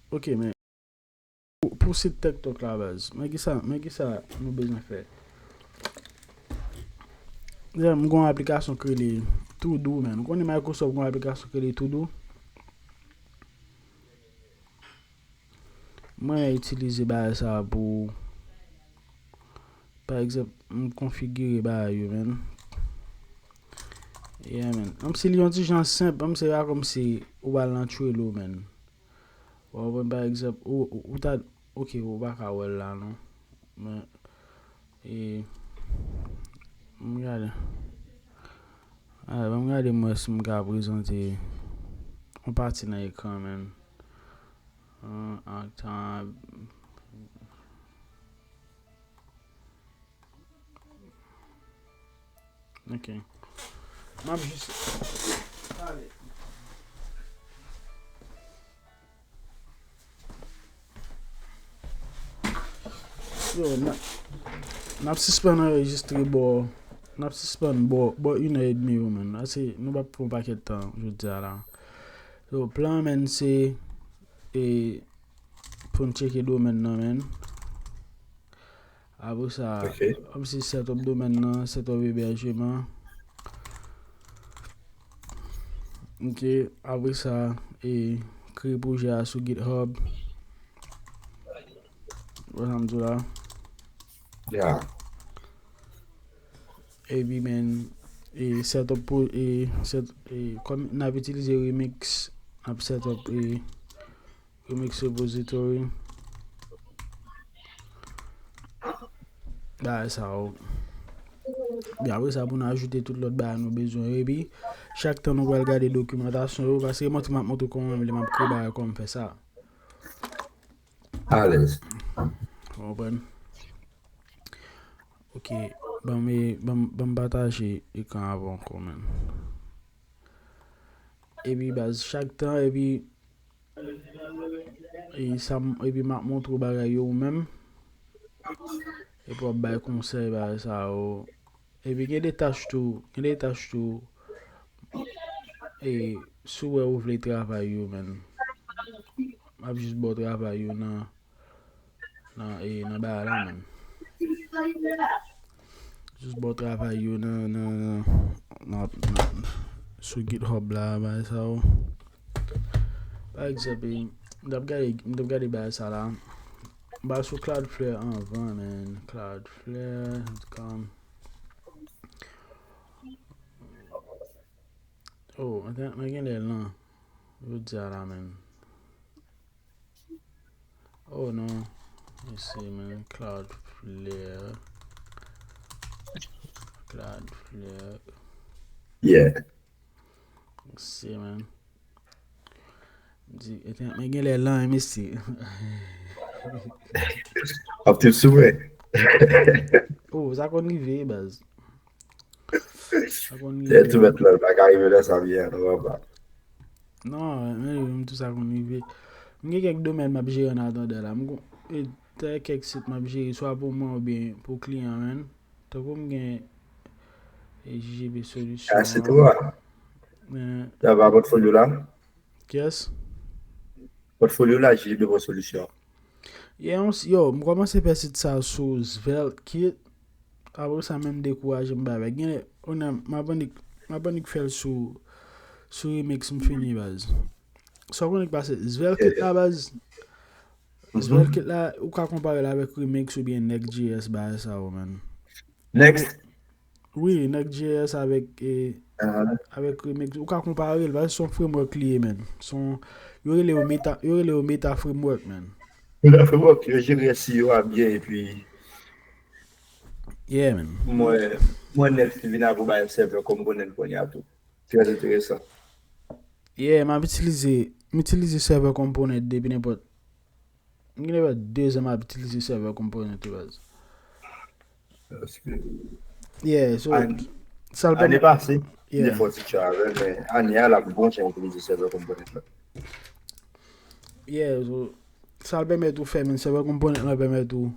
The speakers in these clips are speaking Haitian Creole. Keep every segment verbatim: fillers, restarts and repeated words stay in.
Ok, men pou, pou sit TikTok la, baz, men ki sa, men ki sa nou bezwen fè? Yeah, m gon aplikasyon ki rele To Do, man. Ou konnen Microsoft gon aplikasyon ki rele To Do? Mwen itilize bagay sa pou, pa egzanp, m konfigire bagay yo, man. Yeah, man. Menm si li yon ti jan senp, menm se pa kòmsi ou al nan Trello, man. Ou konprann, pa egzanp, ou, ou, ou ta, ok, ou pa ka wè l la, non. Men, e, m gade. Alè, ban m gade mwen si m ka prezante yon pati nan ekran, man. An, an, tan. Ok. M ap jis pale. Yo, n ap, n ap sispann anrejistre bò, n ap sispann bò, bò inè edmi yo, man. Ase, nou p ap pran yon pakèt tan jodi a la. So, plan, man, se, e, pou n tcheke domèn nan, man. Apre sa, ok, m ap se set up domèn nan, set up ebèjman. Ok, apre sa, e, kreye pwojè a sou GitHub. Wè sa m di w la? Yeah. Epi, man, e, set up pou, e, set, e, kòm n ap itilize Remix, n ap set up, e, Remix Repository. Bagay sa yo. Epi apre sa, pou n ajoute tout lòt bagay nou bezwen yo. Epi, chak tan nou pral gade dokimantasyon yo, paske montre m ap montre kòman m ap kreye bagay, kòman m fè sa. Alèz. Ou konprann? Ok, ban m, ban m, ban m pataje ekran avè w ankò, man. Epi, baz, chak tan, epi, e sa m, epi m ap montre w bagay yo ou menm. Epi w ap bay konsèy bagay sa yo. Epi gen de tach tou, gen de tach tou. E si w wè ou vle travay yo, man. M ap jis ba w travay yo nan, nan, e, nan bagay la, man. Jis ba w travay yo nan, nan, nan, nan, nan, sou GitHub la, bagay sa yo. Pa egzanp, e, m t ap gade, m t ap gade bagay sa la. M al sou Cloudflare anvan, man. Cloudflare, kòm. Oh, mwen gen, mwen gen lè lan. Jodi a la, man. Oh non. Mesye, man. Cloudflare. Cloudflare. Yeah. Mesye, man. Di, etan, men gen lè lan, mesye. Ap te sou mwen. Oh, sa konn rive, baz. Sa konn rive. Lè tou mèt lan, pa ka rive lè sa byen, non, papa. Non, men, men tou sa konn rive. M gen kèk domèn m ap jere an atandan la. M gon, e, te kèk sit m ap jere, swa pou mwen oubyen pou kliyan, man. Tankou m gen, e, J G B Solution. Ah, se twa. Men sa pa pòtfolyo la? Kiyès? Pòtfolyo la, J G B Solution. Ye, yon, yo, m kòmanse fè sit sa sou Svelte Kit. Apre sa, menm dekouraje m pa avè. Gen lè, kounye a, m ap annik, m ap annik fè l sou, sou Remix m fini, baz. Sa w konnen k pase? Svelte Kit la, baz. Svelte Kit la, ou ka konpare l avèk Remix oubyen Next J S, bagay sa yo, man. Next? Wi, Next J S avèk, e, avèk Remix. Ou ka konpare l, paske se yon framework li ye, man. Se yon, yo rele yo Meta, yo rele yo Meta Framework, man. Meta Framework, yo jere S E O a byen, epi yeah, man. Mwen, mwen Next vin avè yon bagay server component kounye a tou. Trè enteresan. Yeah, m ap itilize, m itilize server component depi nenpòt M gen de de zan m ap itilize server component yo, baz. Paske yeah, so, an-, sa l ane pèmèt pase, yeah, te fè yon ti chan avè l, men ane a la m bon jan itilize server component la. Yeah, so, sa l pèmèt ou fè, men server component la pèmèt ou,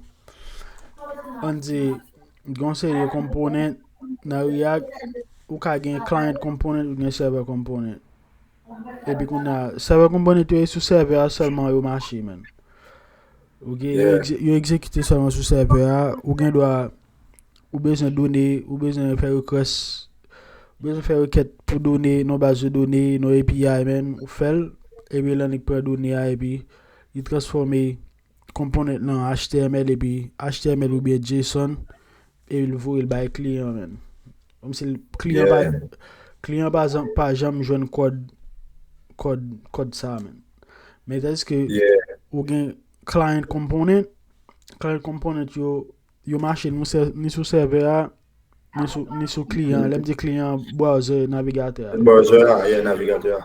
ann di, gen yon seri de component nan React, ou ka gen client component, ou gen server component. Epi kounye a, server component yo e sou server a sèlman yo mache, man. Ok, yo, egze- yo egzekite sèlman sou server a. Ou gen dwa, ou bezwen done, ou bezwen fè request, ou bezwen fè rekèt pou done nan baz de done, nan A P I, man, ou fè l, epi l annik pran done a, epi li transfòme component nan H T M L, epi H T M L oubyen JSON, epi l voye l bay kliyan, man. Kòmsi kliyan pa, kliyan pa, pa janm jwenn kòd, kòd, kòd sa, man. Men tandiske ou gen client component, client component yo, yo mache ni sou server a, ni sou, ni sou kliyan. Lè m di kliyan, browser, navigatè a. Browser a, yeah, navigatè a.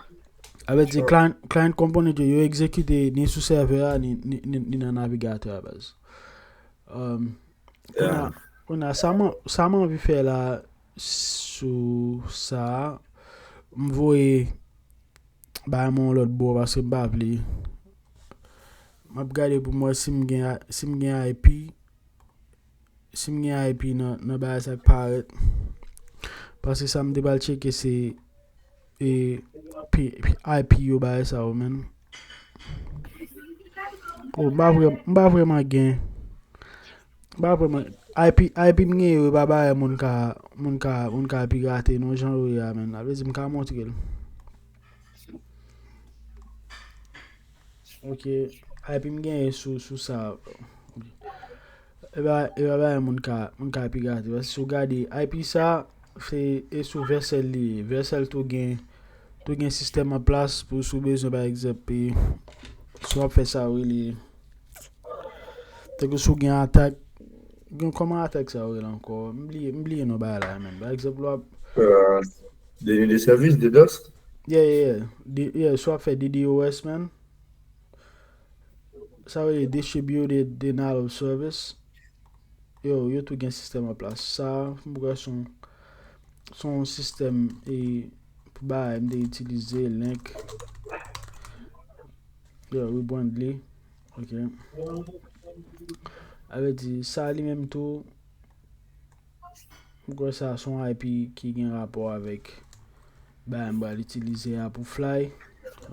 Avè di client, client component yo, yo egzekite ni sou server a, ni, ni, ni, ni nan navigatè a, baz. Um, kounye a, kounye a, sa m, sa m anvi fè la sou sa, m voye bay mwen yon lòt bò paske m pa vle. M ap gade pou m wè si m gen, si m gen I P, si m gen I P nan, nan bagay sa k parèt. Paske sa m te pral tcheke se e, P- P- I P yo bagay sa yo, man. Oh, m pa vrè- m pa vrèman gen. M pa vrèman. I P, I P m gen yo, e pa bagay moun ka, moun ka, moun ka pirate, non, jan yo ye a, man. Sa vle di m ka montre l. Ok, I P m gen sou, sou sa. E pa, e pa bagay moun ka, moun ka pirate. Paske si w gade, I P sa, se e sou Vercel li ye. Vercel tou gen, tou gen sistèm an plas pou si w bezwen, pa egzanp, e, si w ap fè sa yo rele, tankou si w gen atak, gen kòman atak sa yo rele ankò? M bliye, m bliye non bagay la, man. Pa egzanp, w ap Euh, de, de service, de DOS? Yeah, yeah, yeah. De, yeah, si w ap fè D D O S, man. Sa vle distribute denial of service. Yo, yo tou gen sistèm an plas. Sa, m kwè se yon, se yon sistèm e pou bagay m te itilize, link. Yo, rebrand li. Ok. Sa vle di, sa li menm tou, m kwè sa se yon I P ki gen rapò avèk bagay m pral itilize a pou fly.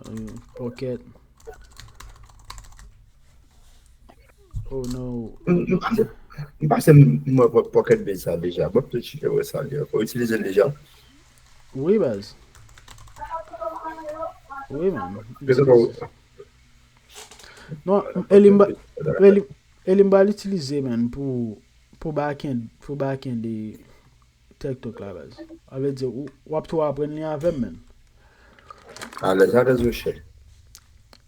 Euh, pocket. Oh no. M m pase, m pase m wè po- pocket base sa deja. Bon, tout chike wè sa li ankò. Ou itilize l deja? Wi, baz. Wi, man. Ke se pa Non, e li m ba- e li- e li m pral itilize, man, pou, pou backend, pou backend de Tech Talk la, baz. Sa vle di, ou, w ap tou aprann li avè m, man. Alèz, alèz, monchè.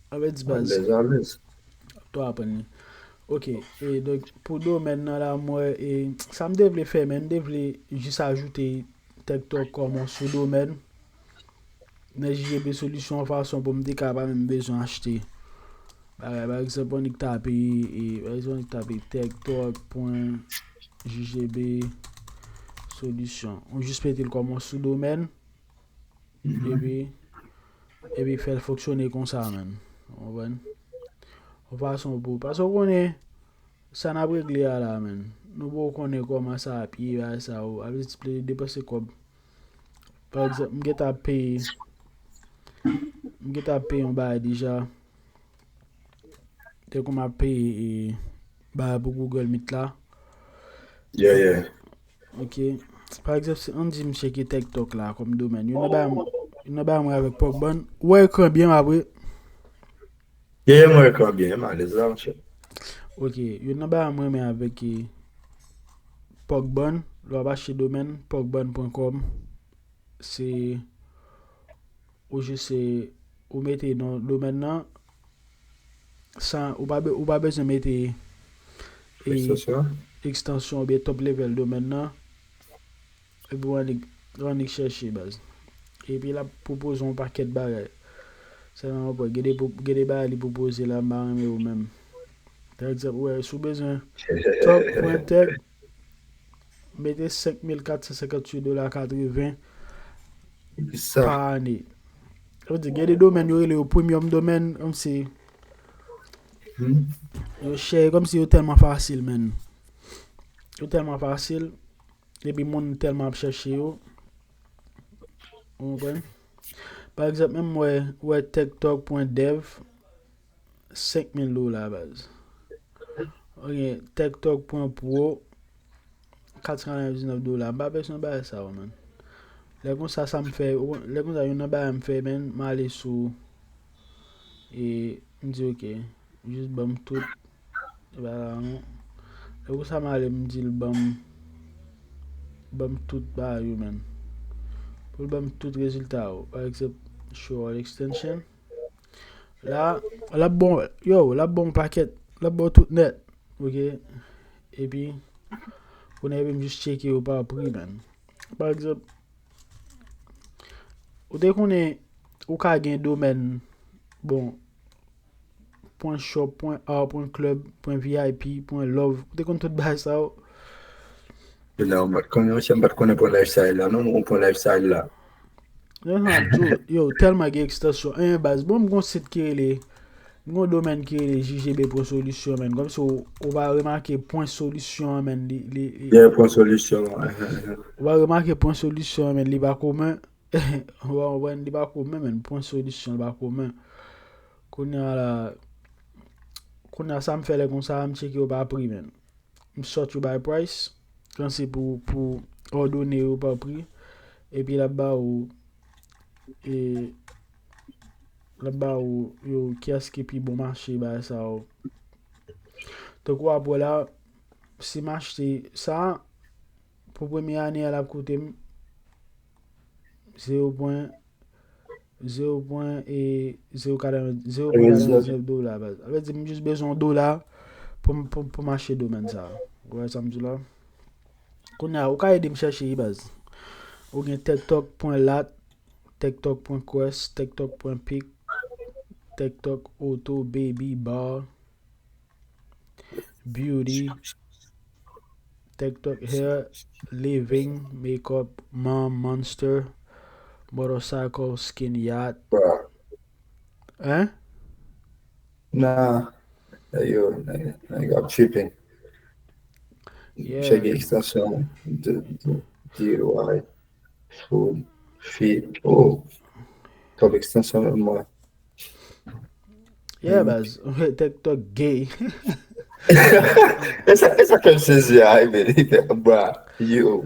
Sa vle di, baz. Alèz, alèz. W ap tou aprann li. Ok, e donk, pou domèn nan la, mwen, e, sa m te vle fè, man, m te vle jis ajoute Tech Talk kòm yon sou domèn nan J G B Solution, yon fason pou m te ka pa menm bezwen achte bagay. Pa egzanp, annik tape, e, pa egzanp, annik tape tech talk pwen J G B Solution. Ou jis mete l kòm yon sou domèn, epi, epi fè l fonksyone konsa, man. Ou konprann? Yon fason pou, paske w konnen, sa n ap regle a la, man. Nou poko konnen kòman sa ap ye, bagay sa yo. Ap vle di, depanse kòb. Pa egzanp, m gentan ap peye, m gentan ap peye yon bagay deja. Tankou m ap peye, e, bagay pou Google Meet la. Yeah, yeah. Ok. Pa egzanp, si ann di m cheke Tech Talk la kòm domèn. Youn nan bagay mwen, youn nan bagay mwen avèk Pogban. Ou wè ekran byen, m ap re- Yeah, yeah, mwen ekran byen, m alèz la, monchè. Ok, youn nan bagay mwen renmen avèk, e, Pogban, lè w ap achte domèn, pogban pwen kòm, se, ou jis se, ou mete non domèn nan, san, ou pa be- ou pa bezwen mete, e, ekstansyon, ekstansyon oubyen top level domèn nan. Epi w annik, w annik chèche, baz. Epi l ap pwopoze yon pakèt bagay. Sèlman w ap wè, gen de pwo- gen de bagay li pwopoze la, m pa renmen yo menm. Pa egzanp, ou wè, si w bezwen top pwen tech, mete senk mil kat san senkanntuit dola katreven pa ane. Sa vle di, gen de domèn yo rele yo premium domèn, kòmsi yo chè, kòmsi yo tèlman fasil, man. Yo tèlman fasil, epi moun tèlman ap chèche yo. Ou konprann? Pa egzanp, menm mwen wè, wè TikTok pwen dev, senk mil dola, baz. Ok, TikTok pwen pro, kat san katrevendiznèf dola. M pa bezwen bagay sa yo, man. Lè konsa, sa m fè, lè konsa, youn nan bagay m fè, man, m ale sou, e m di, ok, jis ban m tout, e bagay la, non. Lè konsa, m ale, m di l ban m, ban m tout bagay yo, man. Pou l ban m tout rezilta yo. Pa egzanp, show all extension. La, l ap bon, yo, l ap bon pakèt, l ap bon tout nèt. Ok? Epi, kounye a, epi m jis tcheke yo pa pri, man. Pa egzanp, ou te konnen, ou ka gen domèn, bon, pwen shop, pwen art, pwen club, pwen V I P, pwen love. Ou te konn tout bagay sa yo? Non, m pa t konnen, monchè, m pa t konnen pwen lifestyle la, non, m konn pwen lifestyle la. Yo, sa ap di w, yo, tèlman gen ekstansyon. En baz, bon, m gon sit ki rele, m gon domèn ki rele J G B pwen solisyon, man. Kòmsi ou, ou pa remake pwen solisyon an, man, li, li, li, Yeah, pwen solisyon. Ou pa remake pwen solisyon an, man, li pa komen. Ou pa konprann, li pa komen, man. Pwen solisyon, li pa komen. Kounye a la, kounye a sa m fè lè konsa, m tcheke yo pa pri, man. M sort yo by price, kan se pou, pou òdone yo pa pri, epi l ap ba ou, e, l ap ba ou yo kiyès ki pi bon mache bagay sa yo. Tankou w ap wè la, si m achte sa, pou premye ane a, l ap koute m zewo pwen zewo pwen, e, zewo katreven, zewo pwen katrevendiznèf dola, baz. Sa vle di, m jis bezwen yon dola pou m, pou, pou m achte domèn sa. Ou wè sa m di w la? Kounye a, ou ka ede m chèche, wi, baz. Ou gen TikTok pwen lat, TikTok pwen quest, TikTok pwen pic, TikTok auto, baby, bar, beauty, TikTok hair, living, makeup, mom, monster, motorcycle, skin, yacht. Bruh. Hein? Nah, yo, nèg, nèg ap tripping. Yeah. Check extension de, de, D I Y, food, feed. Oh, top extension menm mwen. Yeah, baz. TikTok gay. E sa, e sa ke m sezi a, e ben, bruh, yo.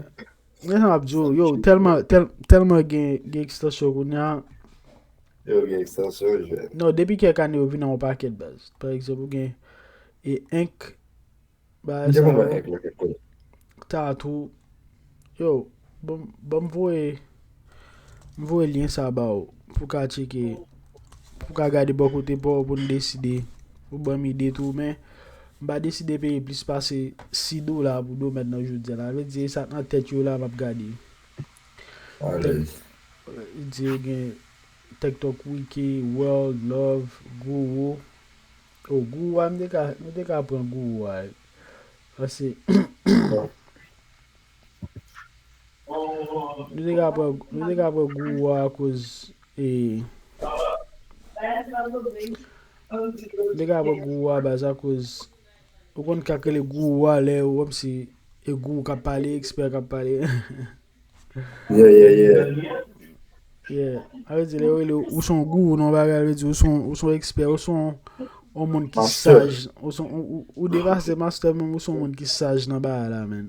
Men sa m ap di w, yo, tèlman, tèl, tèlman gen, gen ekstansyon kounye a. Yo, gen extension, je. Non, depi kèk ane, yo vin nan yon pakèt, baz. Pa egzanp, ou gen e ink, bagay M te sa konn yo, wè ink la kèk kote. Tatou. Yo, ban m, ban m voye, m voye lyen sa ba w, pou w ka tcheke, pou w ka gade bò kote pa w, pou n deside, pou ban m ide tou, men m pa deside peye plis pase sis dola pou domèn nan jodi a la. Sa vle di, e sa k nan tèt yo la, m ap gade. Alèz. Di yo gen TikTok Wiki, World, Love, Guru. Oh, Guru a, m te ka, m te ka pran Guru a. Pase, nou te ka pran, nou te ka pran Guru a akoz, e, nou te ka pran Guru a baz akoz, ou konn ka rele Guru a lè ou wè m se e Guru k ap pale, ekspè k ap pale. Yeah, yeah, yeah. Yeah. A vle di, lè yo rele w, ou se yon gourou nan bagay, a vle di, ou se yon, ou se yon ekspè, ou se yon, yon moun ki Master. Saj, ou se yon, ou, ou, ou depase master, men ou se yon moun ki saj nan bagay la, man.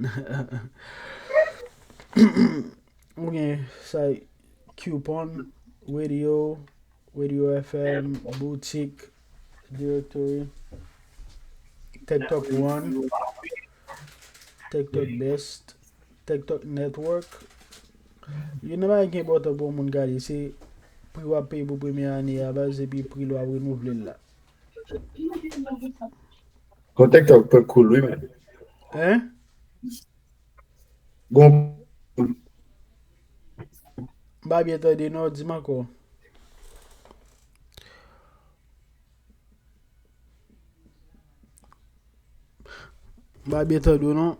Ou gen sa, coupon, radio, radio F M, boutique, directory, TikTok One, TikTok Best, TikTok Network. Youn nan bagay ki enpòtan pou yon moun gade, se pri w ap peye pou premye ane a baz, epi pri lè w ap renouvle l la. Gon TikTok pwen cool, wi, men. Hein? Gon M pa byen tande non, di m ankò. M pa byen tande w non.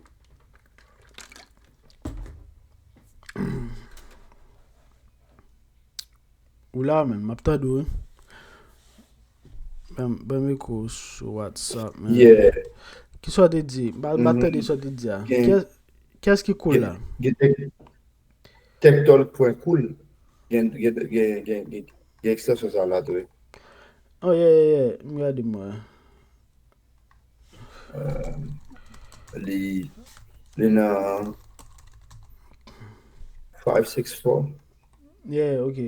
Ou la, man, m ap tande w, wi. Ban m, ban m ekri w sou WhatsApp, man. Yeah. Kisa w te di? M pa, m pa tande sa w te di a. Gen- Kiyès, kiyès ki cool la? Gen TikTok pwen cool. gen, gen, gen, gen, gen, gen ekstansyon sa la tou, wi. Oh, yeah, yeah, yeah. M gade mwen. Li, li nan five six four. Yeah, ok.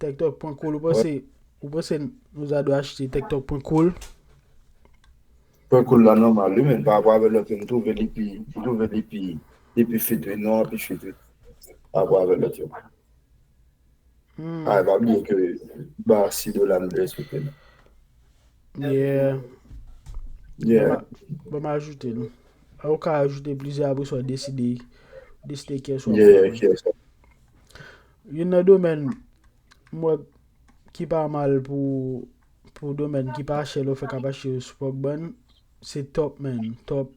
Tektok pwen koul, ou panse, ou panse nou ta dwe achte tektok pwen koul? Pwen koul la nòmal, wi, men pa rapò avèk lòt yo, m twouve li pi, m twouve li pi, li pi fit, wi, non, pi fit, wi. Pa rapò avèk lòt yo. Hmm. Ah, pa bliye ke ba si dola nou te respekte l. Yeah. Yeah. Ban m ajoute l. Ou ka ajoute plizyè apre sa w deside, deside kiyès w ap Yeah, fè. kiyès w ap Youn nan domèn m wè ki pa mal pou, pou domèn ki pa chè lè w fè k ap achte yo sou Pogban, se Top, man. Top,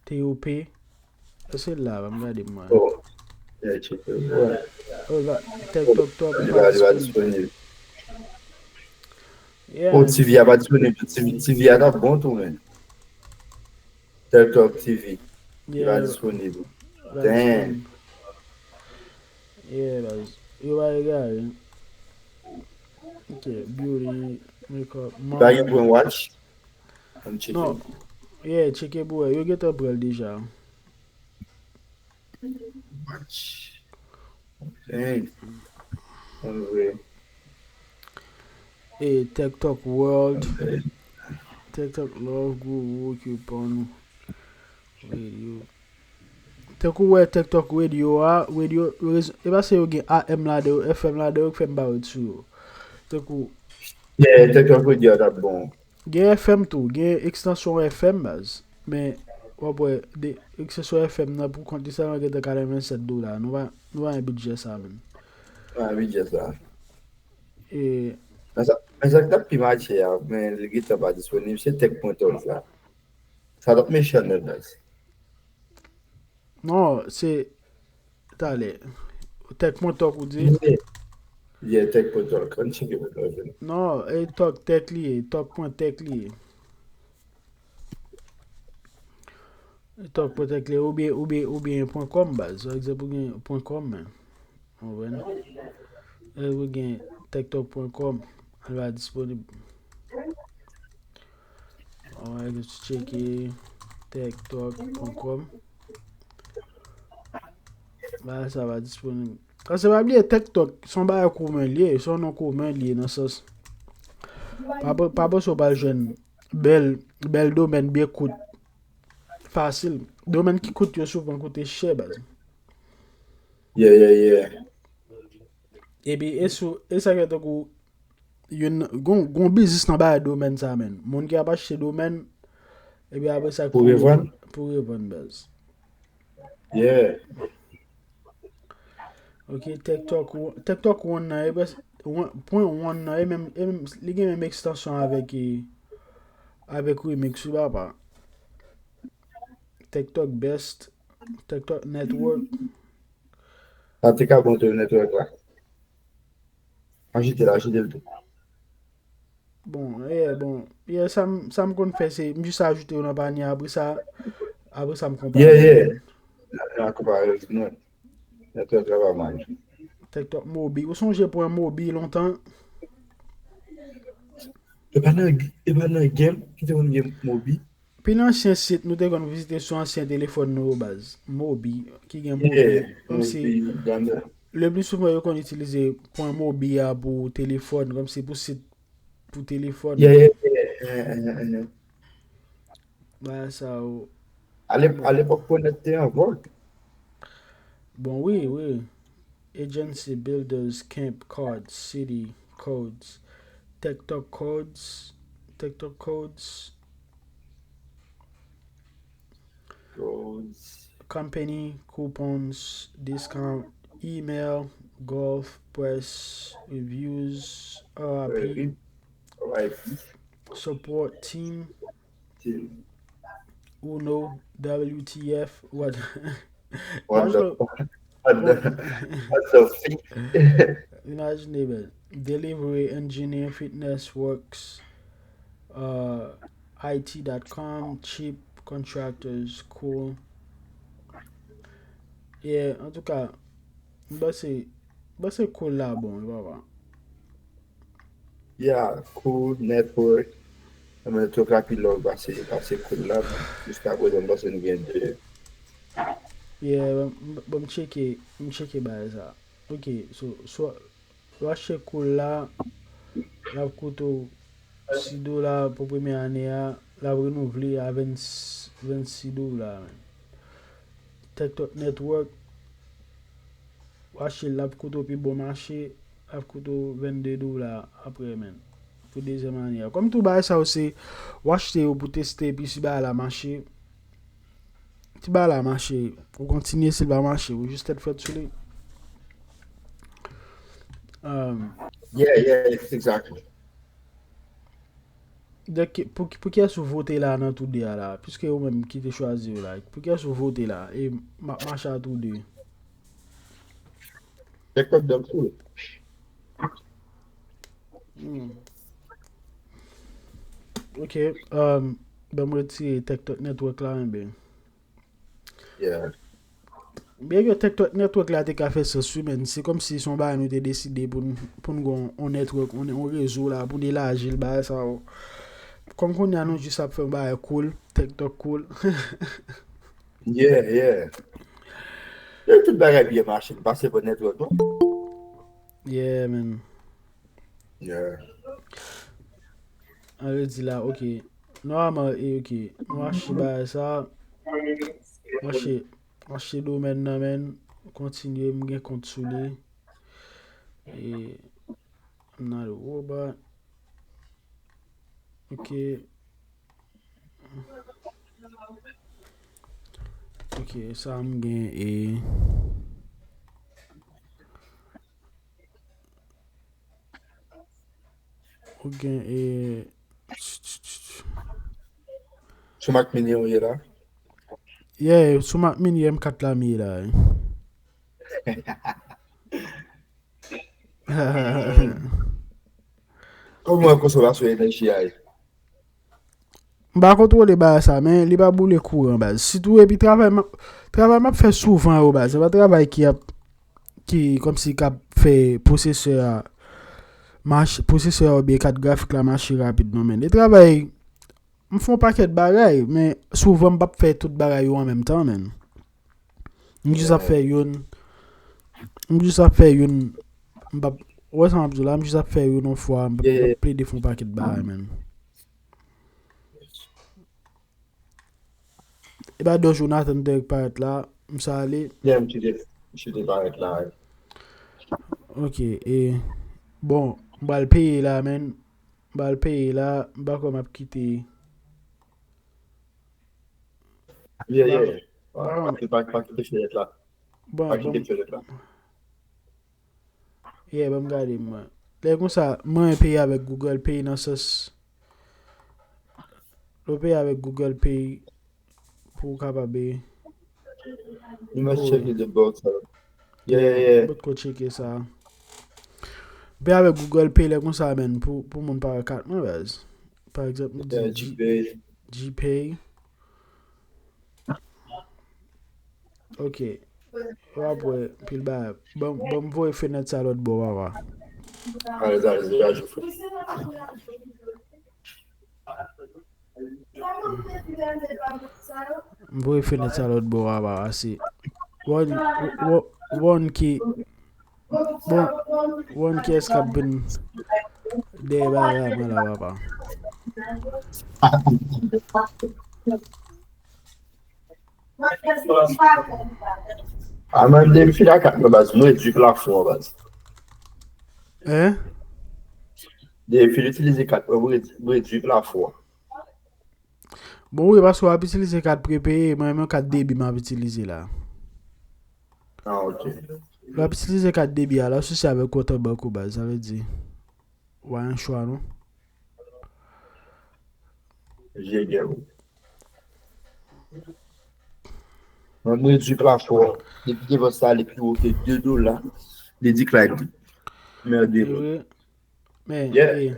T O P. Se la, ban m gade mwen. Oh. Yeah, check it. Ouais. Oh, la, TikTok, Top, Li pa pa, li pa disponib. disponib. Yeah, Oh, man. T V a pa disponib. T V, T V a t ap bon tou, men. TikTok T V. Li pa Yeah, disponib. pa Damn. disponib. Yeah, baz. Yo pa egare. Ok, beauty, makeup, Li pa gen mom. pwen watch. Ann tcheke. Non. Yeah, tcheke pou wè. Yo gentan pran l deja. Watch. Dang. Ann vre. E TikTok World. TikTok Love Guru ki pran nou. Radio. Tankou wè TikTok Radio a, radio, e pa se yo gen A M ladan yo, F M ladan yo, k fè m pa wè sou yo. Tankou, Yeah, TikTok Radio a t ap bon. Gen F M tou, gen ekstansyon F M baz. Men, w ap wè, de, ekstansyon F M nan pou kont li sèlman gentan katrevennsèt dola. Nou pa, nou pa gen bidjè sa, menm. Ah, bidjè sa. E, Men sa, men sa k t ap pi matche a, men li gentan pa disponib, se tech pwen tòl sa. Sa t ap mechan nèt, baz. Non, se, talè. Tech pwen talk ou di? Yeah, tech pwen tòl. Ann tcheke pwen tòl. Non, e talk tech li ye, talk pwen tech li ye. E talk pwen tech li ye, oubyen, oubyen, oubyen pwen com baz. Pa egzanp, ou gen pwen com, men. Ou konprann? E ou gen tiktok pwen com, li pa disponib. Alright, let's check it. Tiktok pwen com. Bagay sa pa disponib. Paske pa bliye, TikTok se yon bagay komen li ye, se yon non komen li ye nan sans. Pa, pa, pa panse w pral jwenn bèl, bèl domèn byen kout, fasil. Domèn ki kout yo souvan koute chè, baz. Yeah, yeah, yeah. Epi, e sou, e sa k fè tankou, youn, gon, gon biznis nan bagay domèn sa, menm. Moun ki ap achte domèn, epi apre sa, Pou revann? Pou revann, baz. Yeah. Ok, TikTok, TikTok One nan, e pwes-, One, pwen One nan, e menm, e menm, li gen menm ekstansyon avèk, e, avèk Remix, wi, papa. TikTok Best, TikTok Network. Sa te ka bon tou, network la. Ajoute l, ajoute l tou. Bon, yeah, bon. Yeah, sa m, sa m konn fè, se m jis ajoute yo nan panye, apre sa, apre sa m konpare. Yeah, yeah. Nan, nan konpare, non. Network la pa mal. TikTok Mobi. Ou sonje pwen Mobi lontan? E pa nan, e pa nan game ki te konn gen Mobi? Pi nan ansyen sit, nou te konn vizite sou ansyen telefòn nou yo, baz. Mobi, ki gen Mobi. Yeah, Kòmsi, Mobi, Ganda. Le pli souvan, yo konn itilize pwen Mobi a pou telefòn, kòmsi pou sit pou telefòn. Yeah, yeah, yeah, yeah, yeah, yeah. Bagay sa yo. A lep-, a lepòk, pwen nèt te an vòg. Bon, wi, wi. Agency, builders, camp, cards, city, codes, TikTok codes, TikTok codes, Codes. Company, coupons, discount, email, golf, press, reviews, R I P, R I P. support, team, Team. Uno, W T F, what? What the, Franchman, what the, what the fuck? Imajine, man. Delivery, engineer, fitness, works, uh, I T dot com, cheap, contractors, cool. Yeah, antouka, m panse Panse Cool la bon, wi, papa. Yeah, Cool, Network. Mwen tou ka pi lòk pase, pase Cool la. Jiska prezan, m panse nou gen de. Yeah, bon, bon, m tcheke, m tcheke bagay sa. Ok, so, so, w achte Cool la, l ap koute w sis dola pou premye ane a, l ap renouvle a vennsis dola, man. TikTok Network, w achte l, l ap koute w pi bon mache, l ap koute w vennde dola apre, man. Pou dezyèm ane a. Kòm tout bagay sa yo se, w achte yo pou teste, epi si bagay la mache, si bagay la mache, ou kontinye, si l pa mache, ou jis tèt frèt sou li. Um, Yeah, yeah, exactly. Donk, pou, pou kiyès ou vote la nan tou de a la? Piske ou menm ki te chwazi yo la, pou kiyès ou vote la? E m ap mache a tou de. Tèk pèp dan kou. Hmm. Ok, um, ban m retire TikTok Network la, enben. Yeah. Byen ke TikTok Network la te ka fè sans wi, men se kòmsi se yon bagay nou te deside pou n pou n gen yon network, yon, yon rezo la, pou n elaji l, bagay sa yo. Kòm kounye a nou jis ap fè yon bagay cool, TikTok cool. Yeah, yeah. E tout bagay byen mache, m pase pou network, non? Yeah, man. Yeah. An redi la, ok. Nòmalman, e ok. Nou achte bagay sa. Nou achte, nou achte domèn nan, men. Kontinye, m gen kont sou li. E, m nan le robot. Ok. Ok, sa m gen e. Ou gen e. Sou Mac Mini ou ye la? Yeah, sou Mac Mini M kat la m ye la. Kòman w konsomasyon enèji a ye? M pa kontwole bagay sa, men li pa boule kouran, baz. Sitou epi travay m ap, travay m ap fè souvan yo, baz. Se pa travay ki ap, ki kòmsi k ap fè pwosesè a mache, pwosesè a oubyen kat grafik la mache rapid, non, men. E travay, m fè yon pakèt bagay, men souvan m p ap fè tout bagay yo an menm tan, men. M jis ap fè youn. M jis ap fè youn. M p ap, ou wè sa m ap di w la, m jis ap fè youn yon fwa, m p ap plede fè yon pakèt bagay, men. E pa dò Jonathan te parèt la, m sa ale. Yeah, m chite, m chite parèt la. Ok, e, bon, m pral peye la, men. M pral peye la, m pa kwè m ap kite. Yeah, yeah. Pa, pa, pa, pa kite fenèt la. Bon, Pa kite bon, fenèt la. Yeah, ban m gade, mwen. Lè konsa, mwen peye avèk Google Pay nan sans. Lè w peye avèk Google Pay pou w kapab e. You must check the box. Yeah, yeah, yeah. Potko tcheke sa. Peye avèk Google Pay lè konsa, men, pou, pou moun pa wè kat mwen, baz. Pa egzanp, m di Yeah, G- G-Pay. Gpay. Ok. W ap wè pil bagay. Ban, ban m voye fenèt sa lòt bò, papa. Alèz, alèz, deja jou fè. M voye fenèt sa lòt bò, papa. Ase. One, one, one ki, bon, one ki èske ap vin dèyè bagay mwen la, papa. A, mwen, depi fil a kat mwen, baz, mwen redui plafon an, baz. Hein? Depi fil itilize kat mwen, mwen redui, mwen redui plafon an. Bon, wi, paske w ap itilize kat prepeye, mwen menm kat debi m ap itilize la. Ah, ok. Lè w ap itilize kat debi a, lè w asosye avèk kont an bank ou, baz, sa vle di, w a yon chwa, non? Je gen ou. Mwen, mwen redui plafon an. Depi devan sa, li pi wo ke de dola. Li decline. Merde. Wi. Men, Yeah. eh.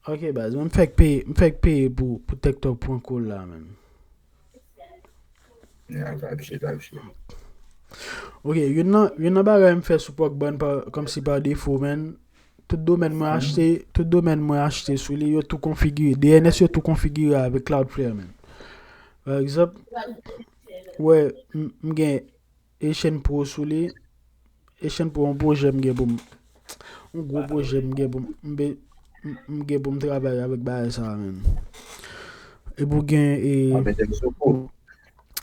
Ok, baz, mwen m fèk peye, m fèk peye pou, pou TikTok pran kòl la, menm. Yeah, type shit, type shit. Ok, youn nan, youn nan bagay m fè sou Pogba pa, kòmsi pa defo, man. Tout domèn mwen achte, tout domèn mwen achte sou li, yo tou konfigire. D N S yo tou konfigire avèk Cloudflare, man. Pa egzanp, wè, m, m gen Asian Pro sou li. Asian Pro, yon pwojè m gen pou m, yon gwo pwojè m gen pou m, m be-, m, m gen pou m travay avèk bagay sa a, man. Epi w gen, e, Mwen mete m sou kou.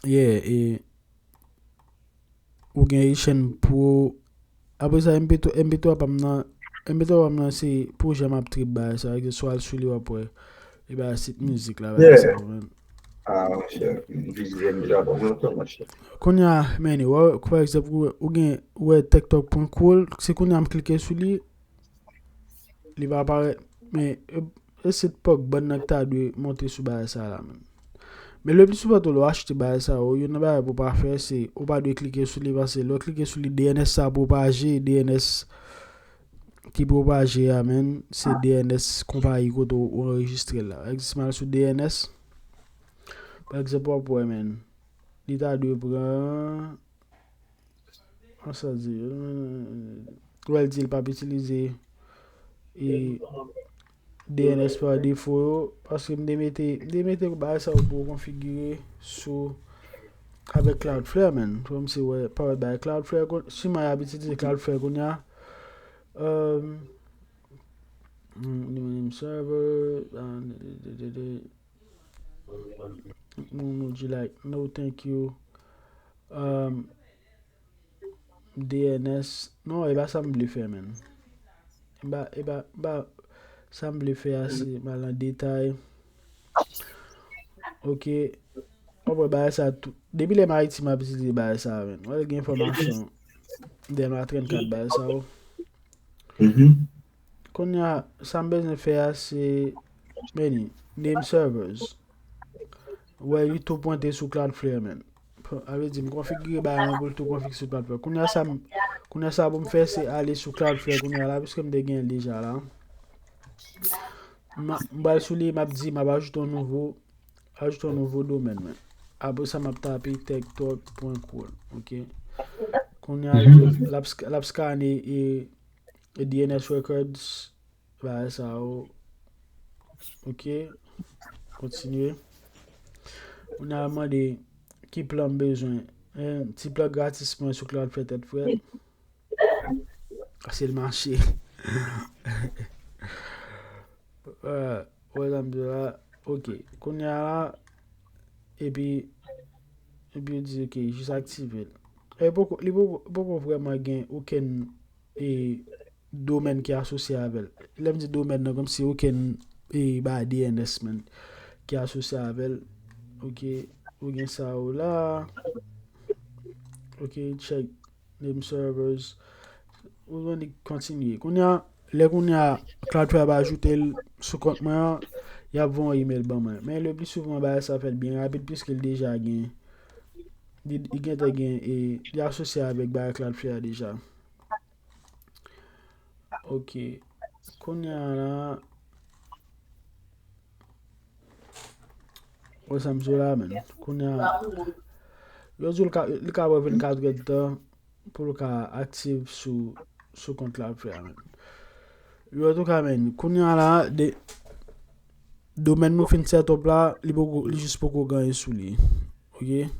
Yeah, e, ou gen Asian Pro. Apre sa, M P twa, M P twa pa m nan, M P twa pa m nan se pwojè m ap trip bagay sa, ke swa al sou li w ap wè. E bagay sit mizik la, bagay Yeah. sa, man. Ah, monchè, m vizye m deja bon lontan, monchè. Kounye a, man, wè, pa egzanp, ou, ou gen, ou wè tech talk pwen cool, se kounye a m klike sou li, li pa aparèt, men e, e sit Pogba nan ki ta dwe monte sou bagay sa la, man. Men le pli souvan tou, lè w achte bagay sa yo, youn nan bagay pou w pa fè, se ou pa dwe klike sou li, paske lè w klike sou li, D N S sa pwopaje, D N S ki pwopaje a, man, se D N S konpayi kote w anrejistre l la. Egzanp, m al sou D N S. Pa egzanp, w ap wè, man, li ta dwe pran, an sa di, wè, l di l p ap itilize e D N S pa defo yo, paske m te mete, m te mete bagay sa yo pou konfigire sou, avèk Cloudflare, man. Kòmsi wè, pa wè bagay Cloudflare, kon-, siman y ap itilize Cloudflare kounye a. Um, mm, server, ah, de, de, de, de, nou, nou di like, no thank you. Um, D N S. Non, e pa sa m vle fè, man. E pa, e pa, e pa sa m vle fè a, se m al nan detay. Ok. W ap wè bagay sa tou. Depi lè m Ayiti, m ap itilize bagay sa, man. Wè, gen enfòmasyon. Dèyè m a trannkat bagay sa yo. Mhm. Kounye a, sa m bezwen fè a, se, meni, name servers. Wè, li tou pwente sou Cloudflare, man. Sa vle di, m konfigire bagay lan pou l tou konfig sou Cloudflare. Kounye a sa, m, kounye a sa pou m fè, se ale sou Cloudflare kounye a la, piske m te gen l deja la. M, m pral sou li, m ap di, m ap ajoute yon nouvo, ajoute yon nouvo domèn, man. Apre sa, m ap tape tech talk pwen cool, ok? Kounye a, l ap sk-, l ap skane e, e D N S records, bagay sa yo. Ok. Kontinye. Kounye a mande ki plan m bezwen. Hein, ti plan gratis mwen sou Cloudflare tèt frèt. Pase l mache. Euh, wè sa m di la. Ok. Kounye a la, epi, epi yo di, ok, jis aktive l. E poko, li poko, poko vrèman gen okenn e, domèn ki asosye avè l. Lè m di domèn nan, kòmsi okenn e, ba D N S, man, ki asosye avè l. Ok, ou gen sa ou la. Ok, check name servers. Ou annik kontinye. Kounye a, lè kounye a Cloudflare ap ajoute l sou kont mwen an, y ap voye yon email ban mwen. Men le pli souvan, bagay sa fèt byen rapid, piske l deja gen, li, li gentan gen, e, li asosye avèk bagay Cloudflare deja. Ok. Kounye a la, wè sa m sou la, man. Kounye a, yo di l ka, li ka pran vennkat èdtan pou l ka aktif sou, sou kont Cloudflare, man. Yo, antouka, man, kounye a la, de, domèn nou fin set up la, li poko, li jis poko gen anyen sou li. Ok?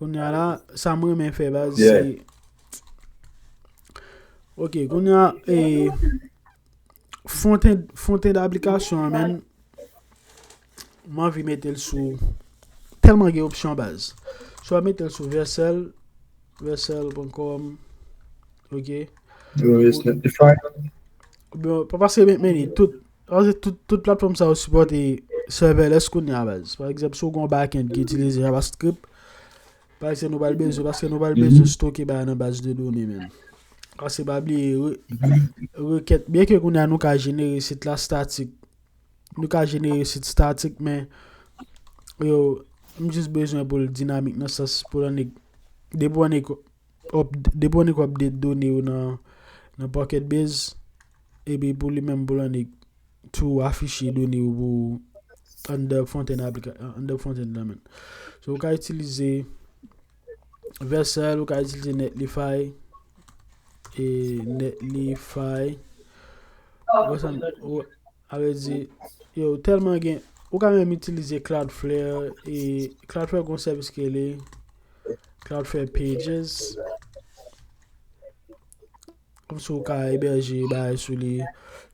Kounye a la, sa m renmen fè, baz, Yeah. se, ok, kounye a, e, frontend, frontend aplikasyon an, man, m anvi mete l sou, tèlman gen opsyon, baz. Swa mete l sou Vercel, vercel pwen kòm, ok? Yo, it's not defined. Oubyen, pa, paske, men, men, tout, paske tout, tout platfòm sa yo sipòte serverless kounye a, baz. Pa egzanp, si w gen yon backend ki itilize JavaScript, paske nou pral bezwen, paske nou pral bezwen stoke bagay nan baz de done, man. Paske pa bliye, re-, rekèt, byen ke kounye a nou ka jenere sit la statik, nou ka jenere sit statik, men yo, m jis bezwen pou l dinamik nan sans pou l annik, depi w annik up-, depi w annik update done yo nan, nan Pocket Base, epi pou li menm pou l annik tou afiche done yo pou anndan frontend aplika-, anndan frontend lan, man. So, ou ka itilize Vercel, ou ka itilize Netlify. E Netlify. Ou wè sa, ou, a vle di, yo, tèlman gen, ou ka menm itilize Cloudflare, e Cloudflare gon sèvis ki rele Cloudflare Pages. Kòmsi ou ka ebèje bagay sou li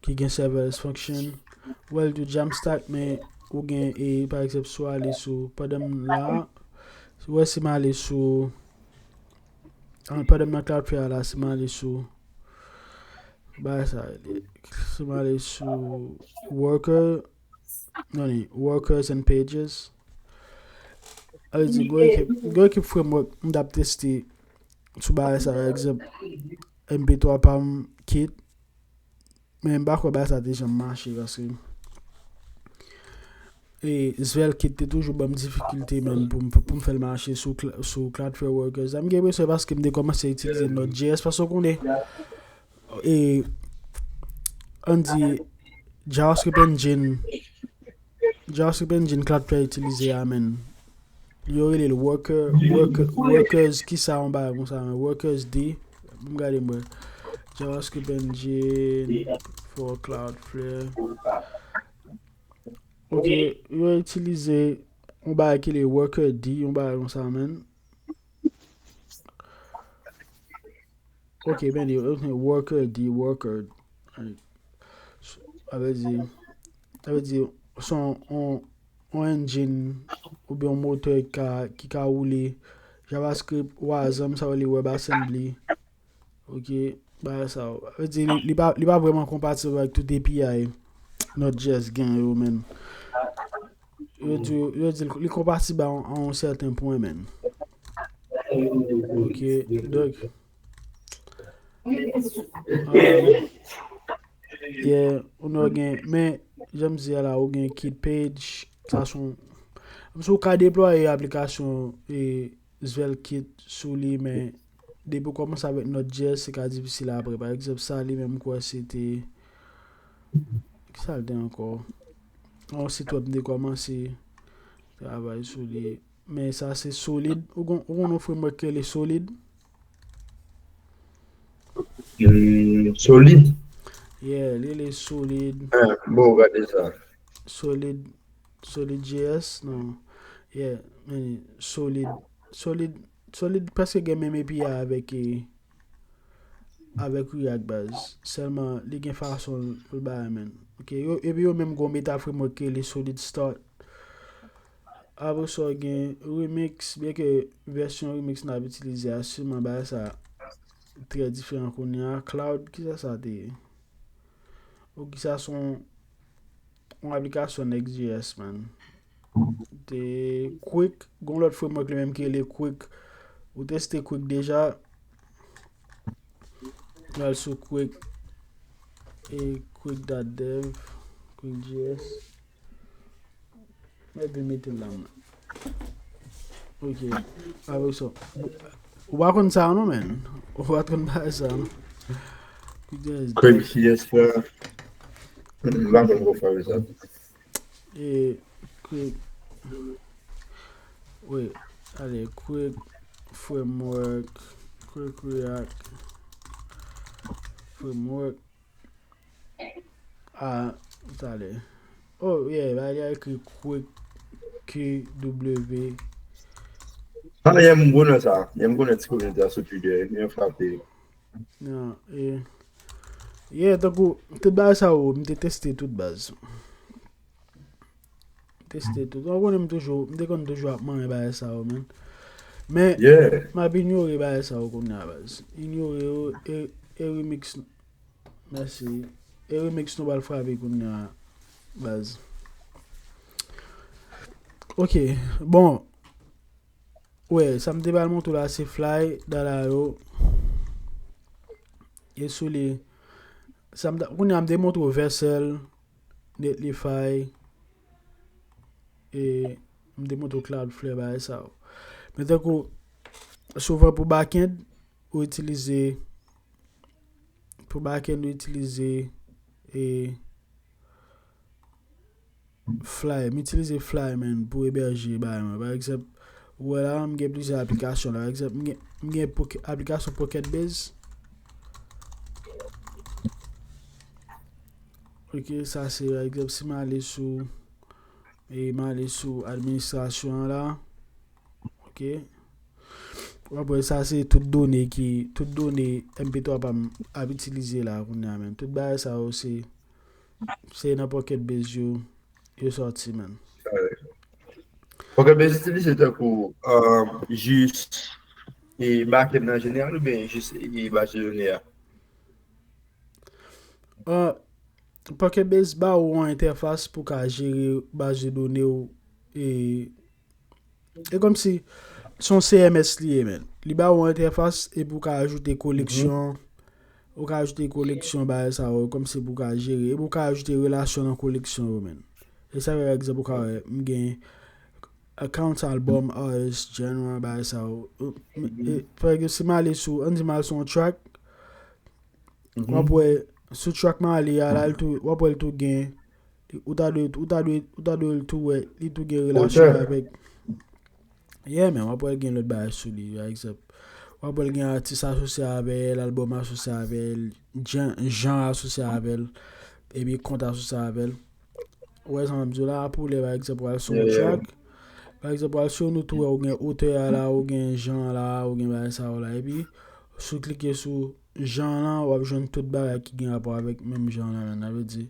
ki gen serverless function. Ou wè l tou Jamstack, men ou gen, e, pa egzanp, si w ale sou, pandan m la, ou wè si m ale sou, an, pandan m nan Cloudflare la, si m ale sou, bagay sa, si m ale sou worker, non, workers and pages, a vle di, gwo ekip, gwo ekip framework, m t ap teste sou bagay sa, pa egzanp, M P twa pa m kit, men m pa kwè bagay sa te janm mache, paske, e, Svelte kit te toujou ban m difikilte menm pou m, pou m fè l mache sou, Cl- sou Cloudflare Workers. M gen enpresyon paske m te kòmanse itilize Node J S, paske w konnen, e, ann di, JavaScript Engine, JavaScript Engine Cloudflare itilize a, menm. Yo rele l worker, worker, workers, ki sa yon bagay konsa, men workers D. M gade m wè. JavaScript Engine for Cloudflare. Ok, yo itilize yon bagay ki rele worker D, yon bagay konsa, menm. Ok, men li, ok, worker D, worker. Sa vle di, sa vle di, se yon, yon, yon engine oubyen yon motè ki ka, ki ka woule JavaScript, Wasm, sa vle WebAssembly. Ok, bagay sa yo. Sa vle di, li, li pa, li pa vrèman konpatib avèk tout A P I Node J S gen yo, menm. Yo di, yo di li konpatib a, a yon sèten pwen, menm. Ok, donk, euh, yeah, ou nan gen, men, jan m di a la, ou gen kit page, sa se yon, si w ka deplwaye aplikasyon, e, Svelte kit sou li, men depi w kòmanse avèk Node J S, se ka difisil apre. Pa egzanp, sa li menm, m kwè se te, ki sa l te ankò? Yon sit wèb m te kòmanse travay sou li. Men sa se Solid. Ou gon, ou gon yon framework ki rele Solid? Hmm, Solid? Yeah, li rele Solid. Ah, bon, gade sa. Solid, Solid J S, non. Yeah, men Solid, Solid, Solid prèske gen menm A P I avèk, eh, avèk React baz. Sèlman, li gen fason pou l bay, men. Ok, yo, epi yo menm gon meta framework ki rele Solid Start. Apre sa, gen Remix, byen ke vèsyon Remix n ap itilize a, siman bagay sa trè diferan kounye a. Cloud, kisa sa te ye? Ok, sa se yon, yon aplikasyon Next J S, man. Te Quick, gon lòt framework li menm ki rele Quick. Ou teste Quick deja? Al sou Quick, e Quick dot dev, Quick J S. Epi mete l la, man. Ok. Apre sa, ou pa konn sa, non, man? Ou pa konn bagay sa, non? Quick J S. Quick J S la. M pa konn konsa sa. E Quick. Wi, ale, Quick Framework, Quick React Framework. Ah, talè. Oh, yeah, ba li a ekri Quick Q W. Ah, yè m konnen sa. Yè m konnen ti komite a sot pi dèyè. Li frape. Non, e, yeah, tankou, tout bagay sa yo, m te teste tout baz. Teste tout. Ou konnen m toujou, m te konn toujou ap manyen bagay sa yo, man. Men, Yeah. M ap inyore bagay sa yo kounye a, baz. Inyore yo, e, e Remix. Mèsi. E Remix nou pral frape kounye a, baz. Ok, bon. Wè, sa m te pral montre w la, se Fly, Dala yo. E sou li, sa m ta, kounye a m te montre w Vercel, Netlify, e m te montre w Cloudflare, bagay sa yo. Men tankou, souvan pou backend, ou itilize, pou backend, ou itilize, e, Fly, m itilize Fly, man, pou ebèje bagay mwen. Pa egzanp, Ou wè la, m gen plizyè aplikasyon la. Pa egzanp, m gen, m gen Poke- aplikasyon Pocket Base. Ok, sa se, pa egzanp, si m ale sou, e m ale sou administrasyon an la. Ok. W ap wè sa se tout done ki, tout done M P twa pa m ap itilize la kounye a, men. Tout bagay sa yo se, se nan Pocket Base yo, yo sòti, men. Pocket Base itilize tankou um, jis e backend nan jeneral oubyen jis e baz de done a? Uh, Pocket Base ba ou yon entèfas pou ka jere baz de done w e e kòmsi se yon C M S li ye, men. Li ba ou yon entèfas epi ou ka ajoute koleksyon, ou ka ajoute koleksyon bagay sa yo, kòmsi pou ka jere, epi ou ka ajoute relasyon nan koleksyon yo, men. E sa fè, pa egzanp, ou ka wè, m gen accounts, album, artist, genre, bagay sa yo. E, pa egzanp, si m ale sou, ann di m al sou yon track, w ap wè, sou track m ale a la, l tou, w ap wè l tou gen, ou ta dwe, ou ta dwe, ou ta dwe l tou wè, li tou gen relasyon avèk. Yeah, men w ap wè l gen lòt bagay sou li, pa egzanp. W ap wè l gen atis asosye avè l, album asosye avè l, jan, jan asosye avè l, epi kont asosye avè l. Ou wè sa m ap di w la, pou lè, pa egzanp, w al sou yon track, pa egzanp, w al sou yon, ou tou wè, ou gen otè a la, ou gen jan la, ou gen bagay sa yo la, epi si w klike sou jan lan, w ap jwenn tout bagay ki gen rapò avèk menm jan lan, nan vle di.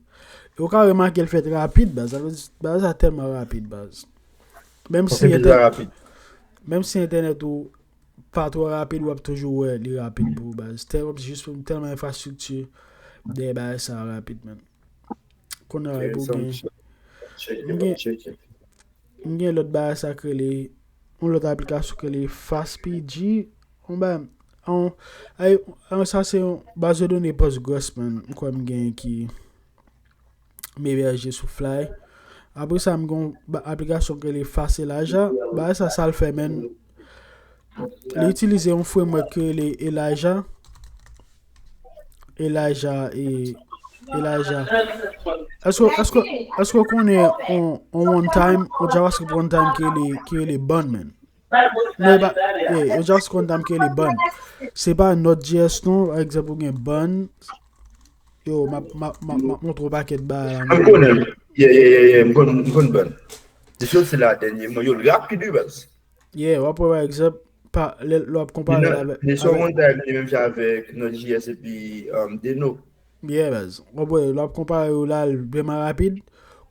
E ou ka remake l fèt rapid, baz. Sa vle di, bagay sa tèlman rapid, baz. Menm si entènèt, menm si entènèt ou pa twò rapid, w ap toujou wè li rapid pou ou, baz. Tèlman, jis pou tèlman enfrastrikti dèyè bagay sa rapid, men. Kounye a, epi ou gen, m gen, m gen lòt bagay sa k rele, yon lòt aplikasyon k rele FastPG, yon bagay, yon, ay, yon, sa se yon baz de done Postgres, man, m kwè m gen ki m ebèje sou Fly. Apre sa, m gen yon aplikasyon k rele FastElijah. Bagay sa, sa l fè, man, li itilize yon framework k rele Elijah. Elijah e Elijah. Èske èske èske w konnen yon yon one time, yon JavaScript one time ki rele ki rele bun, man? Non, e pa, yeah, yon JavaScript one time ki rele bun. Se pa Node J S non, pa egzanp ou gen bun. Yo, m ap m ap m ap m ap montre w pakèt bagay la. M konnen. Yeah, yeah, yeah, yeah, m konn m konn bun. Li soti la dènyèman, yo, l rapid wi baz. Yeah, w ap wè pa egzanp, pa, lè, lè w ap konpare l avèk. Li sou one time li menm jan avèk Node J S epi um, Deno. Yeah, baz. W ap wè, lè w ap konpare yo la, l vrèman rapid.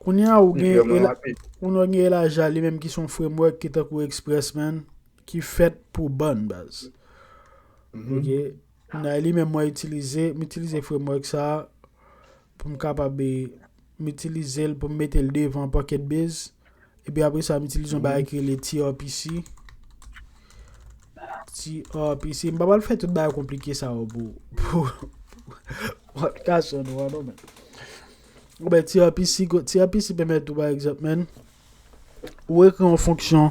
Kounye a, ou gen, kounye a, ou gen Elijah li menm ki se yon framework ki tankou Express, man, ki fèt pou bun, baz. Ok. Kounye a, li menm mwen itilize, m itilize framework sa a pou m kapab, eh, m itilize l pou m mete l devan Pocket Base. Epi apre sa, m itilize yon bagay ki rele T R P C. T R P C. M pa pral fè tout bagay konplike sa yo pou, pou, pou aplikasyon nou an, non, men. Ou ben, T R P C, T R P C pèmèt ou, pa egzanp, men, ou ekri yon fonksyon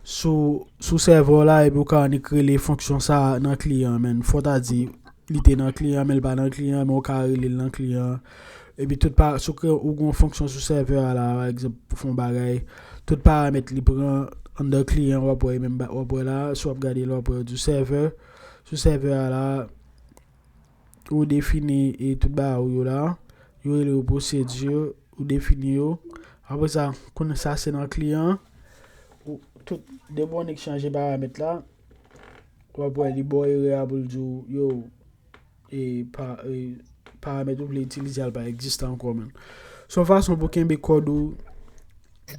sou, sou sèvè w la, epi ou ka annik rele fonksyon sa a nan kliyan an, men. Fò w ta di, li te nan kliyan, men l pa nan kliyan, men ou ka rele l nan kliyan an. Epi tout pa, si w kreye, ou gen yon fonksyon sou sèvè a la, pa egzanp, pou fè yon bagay, tout paramèt li pran anndan kliyan, w ap wè menm ba-, w ap wè la, si w ap gade l, w ap wè yo di sèvè, sou sèvè a la, ou defini e tout bagay ou yo la, yo rele yo pwosedi, ou defini yo. Apre sa, kounye sa se nan kliyan an, ou, tout, depi w annik chanje paramèt la, w ap wè li ba w erè a pou l di w, yo, e pa, e paramèt ou vle itilize a l pa egziste ankò, man. Se yon fason pou kenbe kòd ou,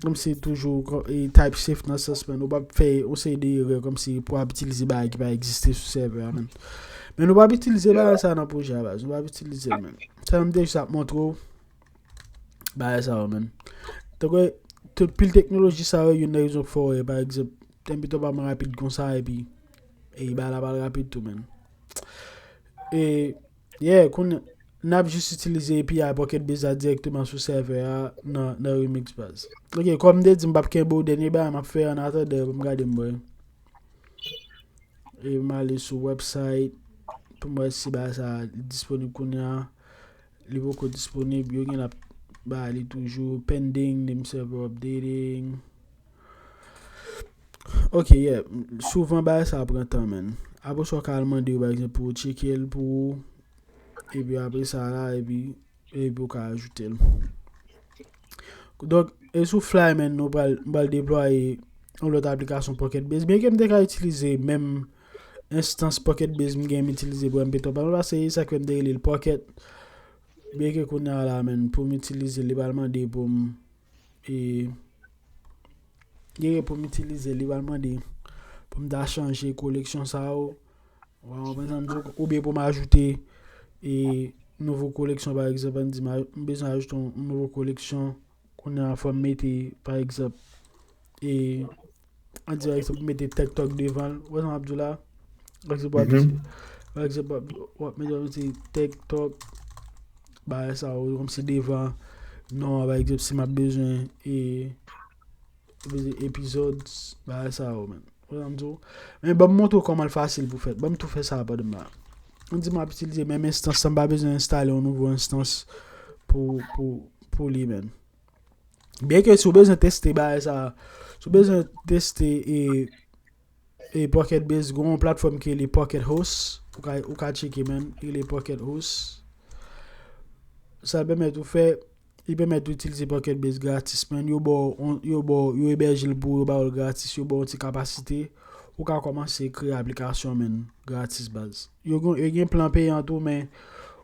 kòmsi toujou, e type safe nan sans, man, ou p ap fè yon seri de erè kòmsi pou w ap itilize bagay ki pa egziste sou sèvè a, man. Men nou p ap itilize bagay sa nan pwojè a, baz. Nou p ap itilize l, man. Sa m te jis ap montre w bagay sa yo, man. Tankou tout pil teknoloji sa yo, youn nan rezon k fè w wè, pa egzanp, M P twa pa man rapid konsa, epi e bagay la pral rapid tou, man. E, yeah, kounye a, n ap jis itilize A P I Pocket Base la dirèkteman sou sèvè a nan, nan Remix, baz. Ok, kòm m te di, m p ap kenbe w, dènye bagay m ap fè an atandan pou m gade m wè. E m ale sou website pou m wè si bagay sa disponib kounye a. Li poko disponib, yo gen la bay li toujou. Pending, name server updating. Ok, yeah. Souvan bagay sa pran tan, man. Apre sa, w ka al mande yo, pa egzanp, pou yo tcheke l pou ou. Epi apre sa la, epi, epi ou ka ajoute l. Donk, e sou Fly, man, nou pral, m pral deplwaye yon lòt aplikasyon Pocket Base. Byenke m te ka itilize menm enstans Pocket Base m gen m itilize pou M P twa pa m, paske e sa k fè m te rele l Pocket. Byenke kounye a la, man, pou m itilize l, li pral mande pou m, e, byenke pou m itilize l, li pral mande pou m ta chanje koleksyon sa yo. Ou konprann sa m di w? Oubyen pou m ajoute, e, nouvo koleksyon, pa egzanp, ann di m a- m bezwen ajoute yon, yon nouvo koleksyon. Kounye a, fò m mete, pa egzanp, e, ann di, pa egzanp, m mete Tech Talk devan l. Ou wè sa m ap di w la? Pa egzanp, w ap di, pa egzanp, w ap, w ap mete, w ap mete Tech Talk, bagay sa yo, kòmsi devan non an, pa egzanp, si m ap bezwen, e, bezwen epizòd, bagay sa yo, man. Ou wè sa m di w? Men ban m montre w kòman l fasil pou fèt. Ban m tou fè sa pandan m la. Ann di m ap itilize menm enstans, san m pa bezwen enstale yon nouvo enstans pou, pou, pou li, man. Byenke si w bezwen teste bagay sa, si w bezwen teste, e, e Pocket Base, gen yon platfòm ki rele Pocket Host, ou ka, ou ka tcheke, man, li rele Pocket Host. Sa pèmèt ou fè, li pèmèt ou itilize Pocket Base gratis, man. Yo ba w, yo ba w, yo ebèje l pou ou, yo ba w l gratis, yo ba w yon ti kapasite. Ou ka kòmanse kreye aplikasyon, man, gratis, baz. Yo gen, yo gen plan peyan tou, men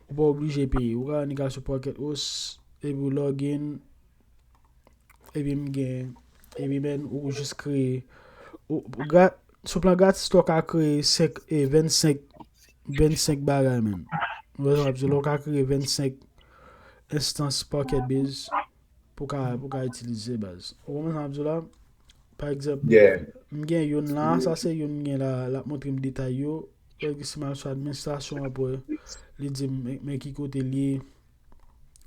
ou pa oblije peye. Ou ka annik al sou Pocket Host, epi w login, epi m gen, epi, man, ou jis kreye. Ou, ou gra-, sou plan gratis la, ou ka kreye senk, e, vennsenk, vennsenk bagay, man. Ou wè sa m ap di w la, ou ka kreye vennsenk enstans Pocket Base pou ka, pou ka itilize, baz. Ou konprann sa m ap di w la? Pa egzanp, yeah, m gen youn la, sa se youn m gen la, l ap montre m detay yo. Lè si m al sou administrasyon, apre, li di m, men, men ki kote l ye.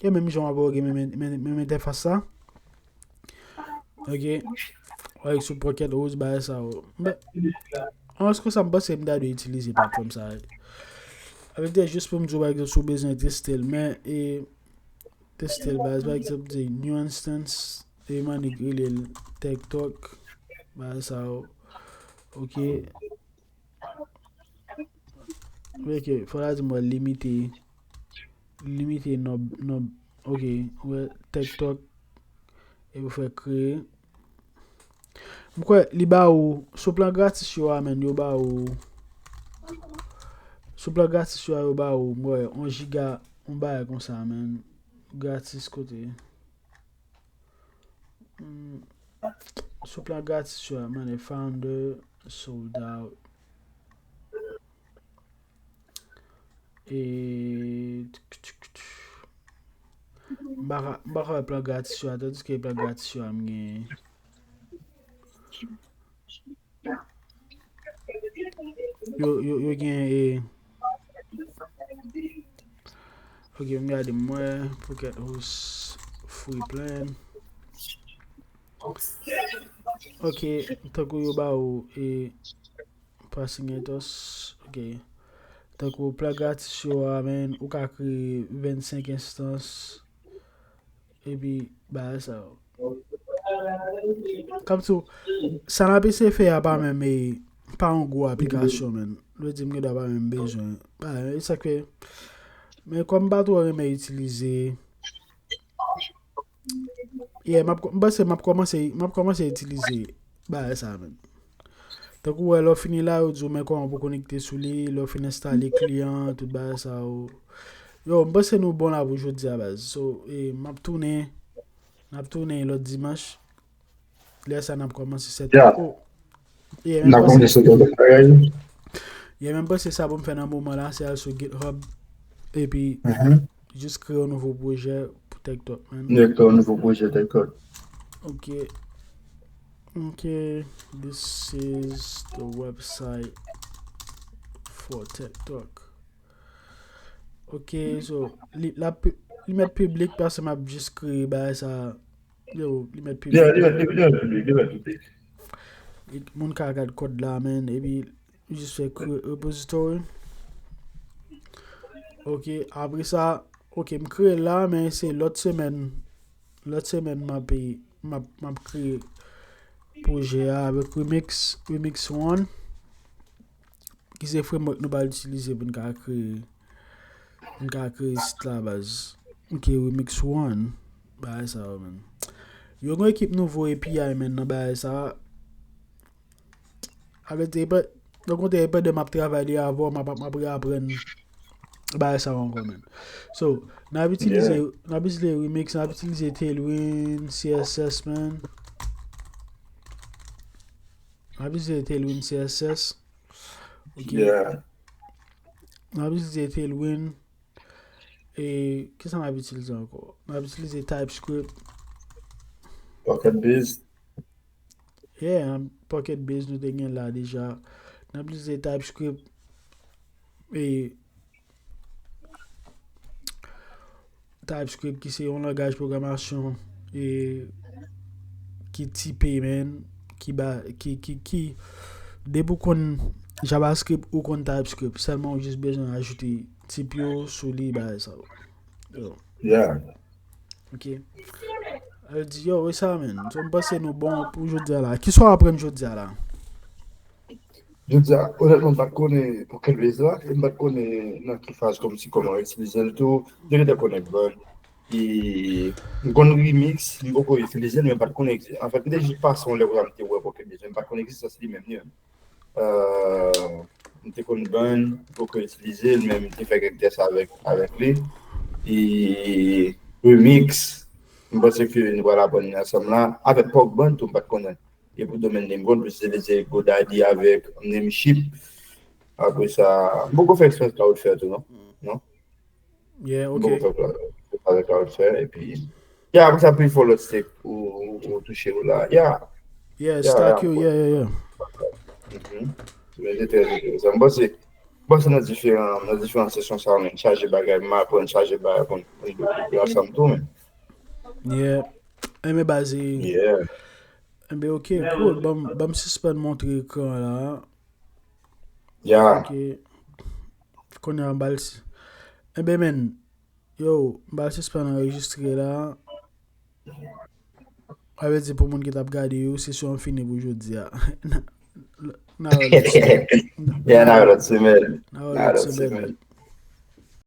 E menm jan w ap wè, gen men, men, men, men entèfas sa. Ok. Wè, sou Pocket Host, bagay sa yo. Men, an se konsa, m panse m ta dwe itilize platfòm sa. Avèk te jis pou m di w, pa egzanp, si w bezwen teste l, men, e, teste l, baz, pa egzanp, di new instance, e m annik rele l Tech Talk, bagay sa yo. Ok. Ok, fò la di mwen limite, limite nòb, nòb, ok, wè, Tech Talk, e pou fè kreye. M kwè, li ba ou, sou plan gratis yo a, man, yo ba ou, sou plan gratis yo a, yo ba ou, m kwè, yon jiga, yon bagay konsa, man, gratis kote. Hmm, sou plan gratis yo a, man, e Founder, Sold Out. E, m pa ka, m pa ka wè plan gratis yo a, tandiske plan gratis yo a, m gen, yo, yo, yo gen, e, ok, m gade, m wè, Pocket Host free plan. Ok, tankou yo ba ou, e, Passing Ethos, ok. Tankou plan gratis yo a, man, ou ka kreye vennsenk enstans, epi bagay sa yo. Kòmsi, sa n ap eseye fè a pa menm, e, pa yon gwo aplikasyon, man. Vle di m gen dwa pa menm bezwen. Pa, e sa k fè. Men kòm m pa twò renmen itilize, yeah, m ap, m panse m ap kòmanse, m ap kòmanse itilize bagay sa, man. Tankou wè, lè w fini la, yo di w men kòman pou konekte sou li, lè w fin enstale kliyan, tout bagay sa yo. Yo, m panse nou bon la pou jodi a, baz. So, e, m ap tounen, n ap tounen lòt dimanch. Lè sa n ap kòmanse sèt. Yeah. Oh. Yeah, n ap kòmanse sèt bagay. Yeah, men m panse sa pou m fè nan moman la, se al sou GitHub, epi jis kreye yon nouvo pwojè pou Tech Talk, man. Kreye yon nouvo pwojè Tech Talk. Ok. Ok, this is the website for Tech Talk. Ok, so, li, la pi-, li mèt piblik paske m ap jis kreye bagay sa. Yo, li mèt piblik. Yeah, li mèt piblik, li mèt piblik, li mèt piblik. Moun ka gad kòd la, man, epi jis fè kreye repository. Ok, apre sa, ok, m kreye l la, men se lòt semèn, lòt semèn m ap, m ap, m ap kreye pwojè a avèk Remix, Remix One, ki se framework nou pral itilize pou n ka kreye, pou n ka kreye sit la baz. Ok, Remix One, bagay sa yo, man. Yo gen ekip nouvo A P I, man, nan bagay sa. Avèti, e pa, nan konte, e pandan m ap travay li avè w, m ap, m ap reaprann bagay sa yo ankò, man. So, n ap itilize, n ap itilize Remix, n ap itilize Tailwind, C S S, man. N ap itilize Tailwind C S S. Ok. N ap itilize Tailwind. E, kisa n ap itilize ankò? N ap itilize TypeScript. Pocket Base. Yeah, Pocket Base nou te gen la deja. N ap itilize TypeScript. E, TypeScript ki se yon langaj pwogramasyon e ki tipe, man, ki ba, ki, ki, ki, depi w konn JavaScript ou konn TypeScript, sèlman ou jis bezwen ajoute tip yo sou li, bagay sa yo. Yo. Yeah. Ok. Al di, yo, e sa, man. So, m panse nou bon pou jodi a la. Kisa w aprann jodi a la? Jodi a, onètman, m pa t konnen Pocket Base la, e m pa t konnen nan ki faz kòmsi kòman yo itilize l tou. Mwen te gentan konnen Bun. E m konn Remix, m poko itilize l, men m pa t konnen egzi-, anfèt, m te jis pase yon lè konsa m te wè Pocket Base, men m pa t konnen egzistans li menm li menm. Euh, m te konn Bun, m poko itilize l, men m te fè kèk tès avèk, avèk li. E Remix, m panse ke nou pral aprann li ansanm la. Avèk Pog Bun tou, m pa t konnen. E pou domèn name, m konn plis itilize GoDaddy avèk Namecheap. Apre sa, m poko fè eksperyans Cloudflare tou, non? Non? Yeah, M ok. poko fè Cloudflare, avèk Cloudflare, epi, yeah, apre sa, pi fò lòt step ou, ou, ou touche ou la. Yeah. Yeah, Yeah, stack yeah, yo, m yeah, yeah, yeah. Mhm. Se trè enteresan. M panse, m panse nan diferan, nan diferan sesyon sa, men chaje bagay, m aprann chaje bagay, konn, konn devlope ansanm tou, men. Yeah. Enben, baz, Yeah. enben, ok, cool. Ban m, ban m sispann montre ekran la. Yeah. Ok. Kounye a, m bal si. Enben, men, yo, m bal sispann anrejistre la. Sa vle di pou moun ki t ap gade yo, sesyon an fini pou jodi a. N a, n a wè lòt semèn. Yeah, n a wè lòt semèn. N a wè N a wè lòt lòt semèn. Semèn.